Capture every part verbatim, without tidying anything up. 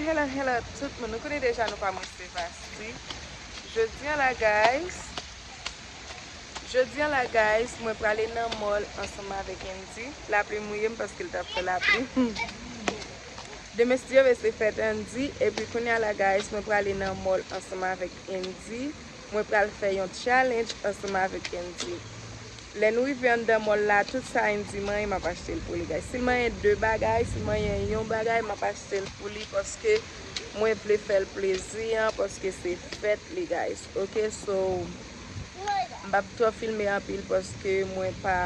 Hello, hello, tout moun. Nou konnen deja nou pa mwen se Vasti. Jodi a la, guys. Jodi a la, guys, mwen prale nan mall ansanm avèk Andy. Lapli mouye m paske l t ap fè lapli. Demen, si Dye vle, se fèt Andy. Epi kounye a la, guys, mwen prale nan mall ansanm avèk Andy. Mwen pral fè yon challenge ansanm avèk Andy. Lè nou rive anndan mall la, tout sa Andy manyen, m ap achte l pou li, guys. Si l manyen de bagay, si l manyen yon bagay, m ap achte l pou li, paske mwen vle fè l plezi an, paske se fèt li, guys. Ok, so, m p ap twò filme anpil, paske mwen pa,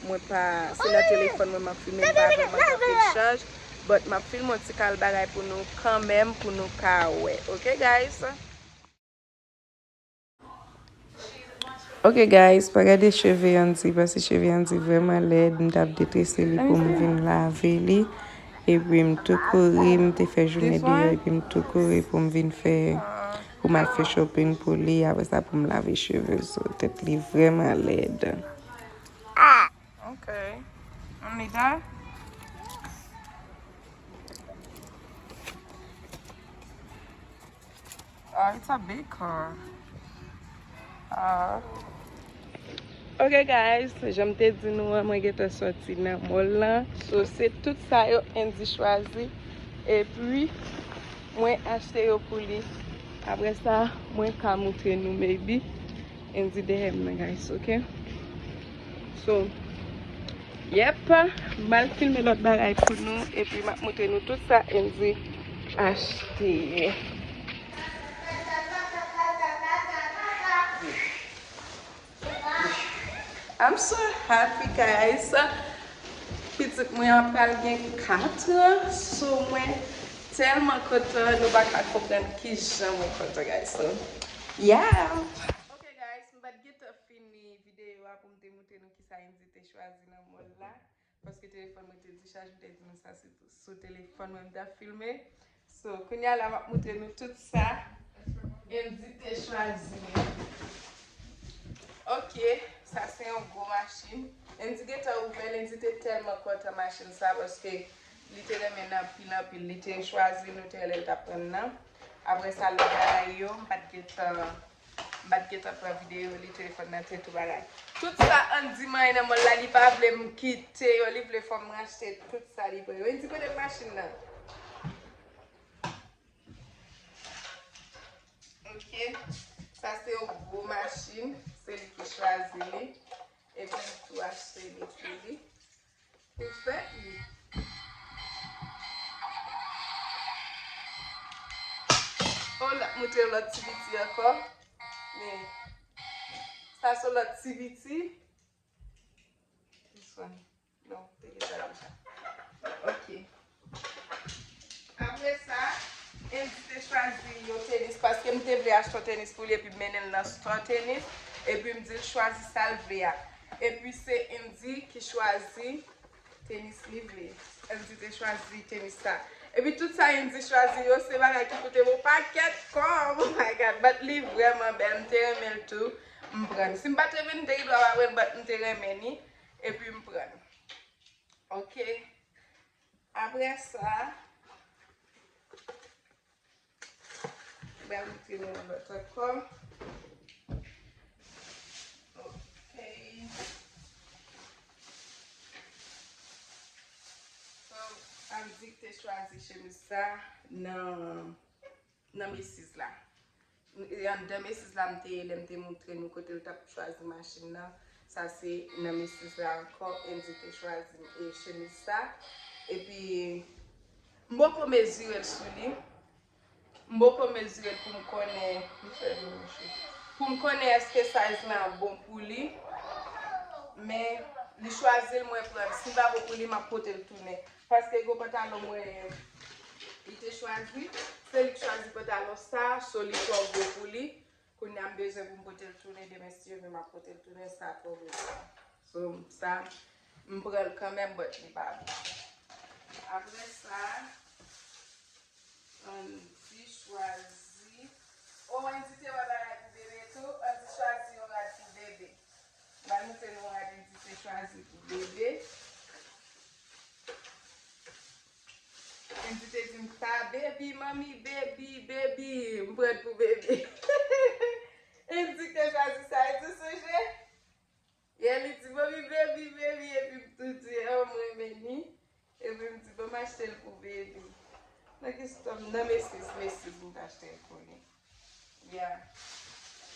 mwen pa, se nan telefòn mwen m ap filme, m pa vrèman gen anpil chaj. But m ap filme yon ti kal bagay pou nou kanmenm, pou nou ka wè. Ok, guys? Ok, guys, pa gade cheve Andy, paske cheve Andy vrèman lèd. M t ap detrese li pou m vin lave li. Epi m tou kouri, m te fè jounen deyò, epi m tou kouri pou m vin fè, pou m al fè shopping pou li. Apre sa, pou m lave cheve l. So, tèt li vrèman lèd. Ok. Only that? Oh, it's a big car. Ah. Ok, guys, jan m te di nou an, mwen gentan sòti nan mall lan. So, se tout sa yo Andy chwazi. Epi, mwen achte yo pou li. Apre sa, mwen ka moutre nou, maybe. Andy dèyè m nan, guys, ok? So, yep, m al filme lòt bagay pou nou, epi m ap moutre nou tout sa Andy achte. I'm so happy, guys. Pitit mwen an pral gen kat an, so mwen tèlman kontan, nou pa ka konprann kijan mwen kontan, guys. So, yeah. Ok, guys, m pa t gentan fini videyo a pou m te moutre nou kisa Andy te chwazi nan mall la. Paske telefòn mwen te dichaj, m te di nou sa se sou telefòn mwen m t ap filme. So, kounye a la, m ap moutre nou tout sa Andy te chwazi. Ok, sa se yon gwo machin. Andy gentan ouvè l, Andy te tèlman kontan machin sa, paske li te renmen l anpil, anpil. Li te chwazi l, nou te wè lè l t ap pran l nan. Apre sa, lòt bagay yo, m pa t gentan M pa t gentan pran videyo, li telefòn nan te tou bagay. Tout sa Andy manyen nan mall la, li pa vle m kite yo, li vle fò m rachte tout sa li pran yo. Andy, kote machin nan? Ok, sa se yon gwo machin, se li ki chwazi li. Epi m tou achte li pou li. Pou fèt li. Oh, l ap moutre lòt ti piti ankò. Men, sa se lòt ti piti. This one. Non, te gen sa deja. Ok. Apre sa, Andy te chwazi yon tenis paske m te vle achte yon tenis pou li epi m mennen l nan store tenis. Epi m di l chwazi sa l vle a. Epi se Andy ki chwazi tenis li vle. Andy te chwazi tenis sa. Epi tout sa Andy chwazi yo, se bagay ki koute m yon pakèt kòb. Oh my God, but li vrèman bèl. M te renmen l tou. M pran l. Si m pa t renmen l, m te gen dwa pa pran l, but m te renmen li. Epi m pran l. Ok. Apre sa, Mwen moutre nou yon lòt ankò. Ok. So, Andy te chwazi chemiz sa nan, nan Macy's la. E anndan Macy's la, m te ye lè m te moutre nou kote l t ap chwazi machin nan. Sa se nan Macy's la ankò, Andy te chwazi, e, chemiz sa. Epi, m poko mezire l sou li. M poko mezire l pou m konnen, m fè l mouche. Pou m konnen èske size lan bon pou li. Men, li chwazi l, mwen pran l. Si l pa bon pou li, m ap pote l tounen. Paske gwo pantalon mwen, li te chwazi. Se li k chwazi pantalon sa, so li twò gwo pou li. Kounye a m bezwen pou m pote l tounen, demen si Dye vle m ap pote l tounen, sa twò gwo pou li. So, sa, m pran l kanmenm, but li pa bon. Apre sa, Andy chwazi. Oh, Andy te wè bagay pou bebe tou. Andy chwazi yon rad pou bebe. M al moutre nou rad Andy te chwazi pou bebe. Andy te di m pa bebe. Baby, manmi, baby, baby. M pran pou baby. Andy te chwazi sa, Andy sonje? Yeah, li di, "Manmi, baby, baby," epi m tou di, "Oh, m renmen li." Epi m di, "Bon, m achte l pou baby." Nan ki stòm, nan Macy's, Macy's, m t achte l pou li. Yeah.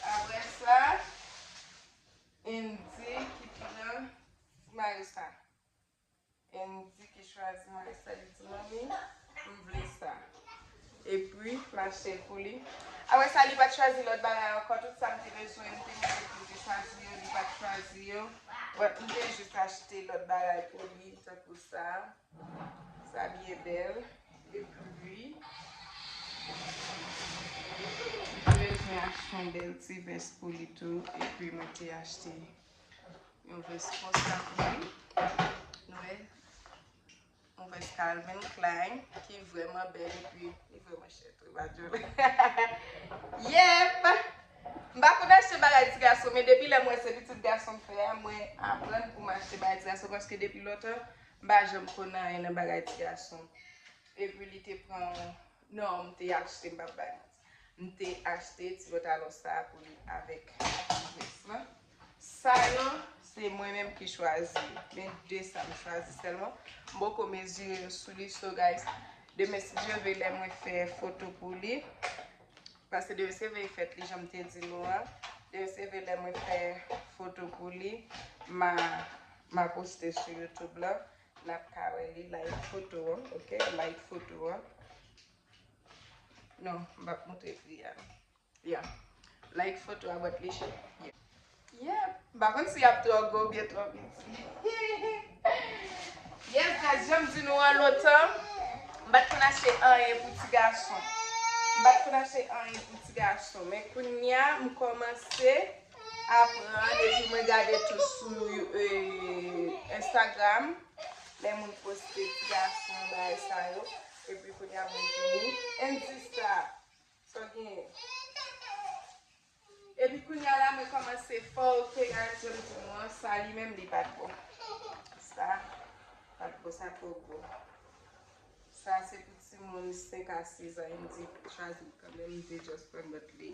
Apre sa, Andy ki pran mayo sa. Andy ki chwazi mayo sa, li di, "Manmi, m vle sa." Epi, m achte l pou li. Apre sa, li pa t chwazi lòt bagay ankò. Tout sa m te bezwen, m te mande pou l te chwazi yo, li pa t chwazi yo. But m te jis achte lòt bagay pou li, tankou sa. Sa byen bèl. Epi, m te bezwen achte yon bèl ti vès pou li tou. Epi, mwen te achte yon vès konsa pou li. Nou wè? Yon vès Calvin Klein ki vrèman bèl epi li vrèman chè tou, pa djòl. Yep! M pa konn achte bagay ti gason, men depi lè m wè se pitit gason m fè a, mwen aprann pou m achte bagay ti gason, paske depi lontan, m pa janm konn anyen nan bagay ti gason. Epi li te pran, non, m te achte, m p ap bay manti. M te achte ti pantalon sa a pou li avèk vès lan. Sa yo, se mwen menm ki chwazi. Men de sa m chwazi sèlman. M poko mezire yo sou li. So, guys, demen, si Dye vle, lè mwen fè foto pou li, paske demen se veye fèt li, jan m te di nou an. Demen se veye lè mwen fè foto pou li, m a, m a poste sou YouTube la. N ap ka wè li, like foto an, ok? Like foto an. Non, m p ap montre fi a. Yeah. Like foto a, but li chè. Yeah. Yeah. M pa konn si y ap twò gwo oubyen twò piti. Yes, guys, jan m di nou an lontan, m pa t konn achte anyen pou ti gason. M pa t konn achte anyen pou ti gason. Men kounye a, m kòmanse aprann, epi mwen gade tou sou, eh, Instagram, lè moun poste ti gason, bagay sa yo, epi kounye a mwen vini, Andy sa, sa w genyen? Epi kounye a la, mwen kòmanse fè, ok, guys, jan m di nou an, sa li menm, li pa t bon. Sa pa t bon, sa twò gwo. Sa se pou timoun senk a sis an, Andy chwazi l kanmenm, m te just pran, but li,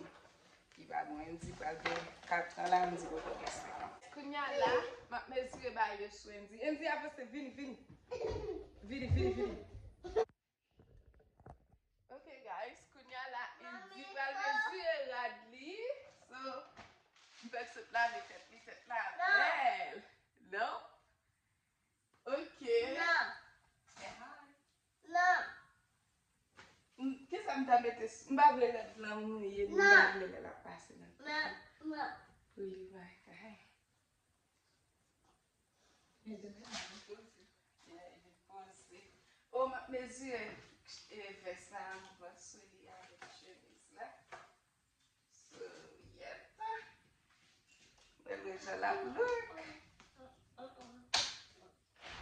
li pa bon. Andy pral gen kat an la, Andy poko gen senk an. Kounye a la, m ap mezire bagay yo sou Andy. Andy, avanse, vini, vini. Vini, vini, vini. Ok, guys, kounye a la, Andy pral mezire rad li. So, m fèk sot lave tèt li, tèt la bèl. Non? Ok. Non. Say hi. Non. M, kisa m ta mete sou, m pa vle rad lan mouye, m pa vle lè l ap pase nan tèt. Non, non. Pou li pa kay. Li poze. Yeah, li poze. Oh, m ap mezire, eh, vès la anvan sou li avèk chemiz la. So, yep. Mwen deja la look.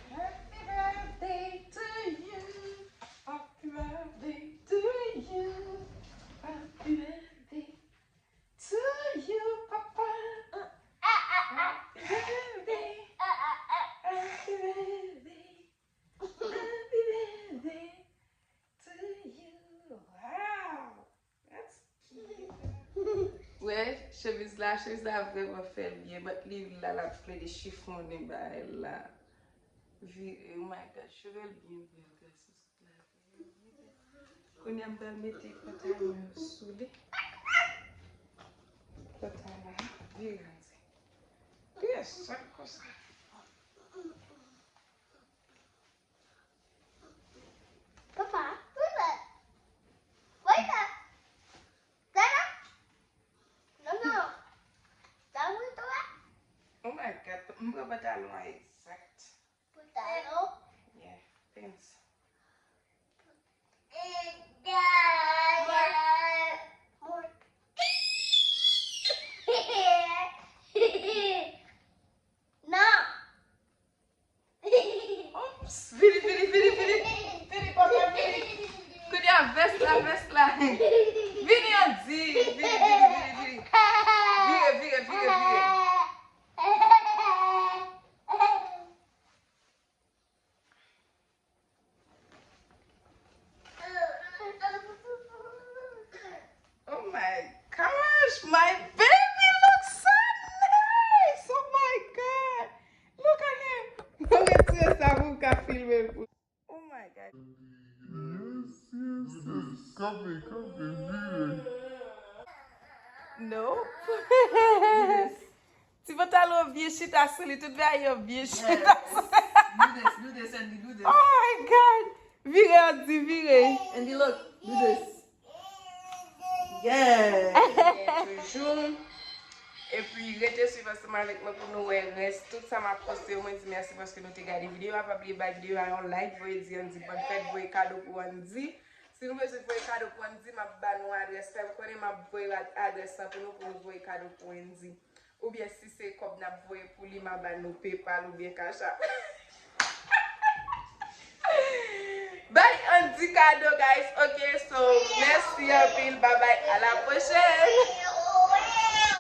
Happy birthday to you. Happy birthday to you. Happy birthday to you, papa. Happy birthday. Happy birthday. Happy birthday to you. Wow. That's cute. Wè, chemiz la, chemiz la vrèman fè l byen, but li la, l ap plede chifonnen bagay la. Vire, oh my God, cheve l byen bèl, guys. Kounye a m pral mete pantalon yo sou li. Pantalon, vire antre. Yes, sa konsa. Papa, wait up. Wait up. Dada. Non, non. Dada, wait up. Oh my God, m pran pantalon an egzak. Pantalon. Yeah, pens. Non. Oops, vini, vini, vini, vini. Vini, papa, vini. Kounye a, vès la, vès la. Vini, Andy. Vini, vini, vini, vini. Vire, vire, vire, vire. Kanpe, kanpe, vire. Nope. Ti pantalon byen chita sou li, tout bagay yo byen chita sou li. Do this, do this, Andy, do this. Oh my God! Vire, Andy, vire. Andy, look, do this. Yeah. Toujou. Epi rete swiv ansanm avèk mwen pou nou wè rès tout sa m ap poste yo. Mwen di mèsi paske nou te gade videyo a. Pa bliye bay videyo a yon like, voye di Andy bòn fèt, voye kado pou Andy. Si nou bezwen voye kado pou Andy, m ap ba nou adrès. Fè m konnen m ap voye ad- adrès lan pou nou pou nou voye kado pou Andy. Oubyen si se kòb n ap voye pou li, m a ba nou PayPal oubyen Cash App. Bay Andy kado, guys. Ok, so mèsi anpil. Bye bye. À la prochaine.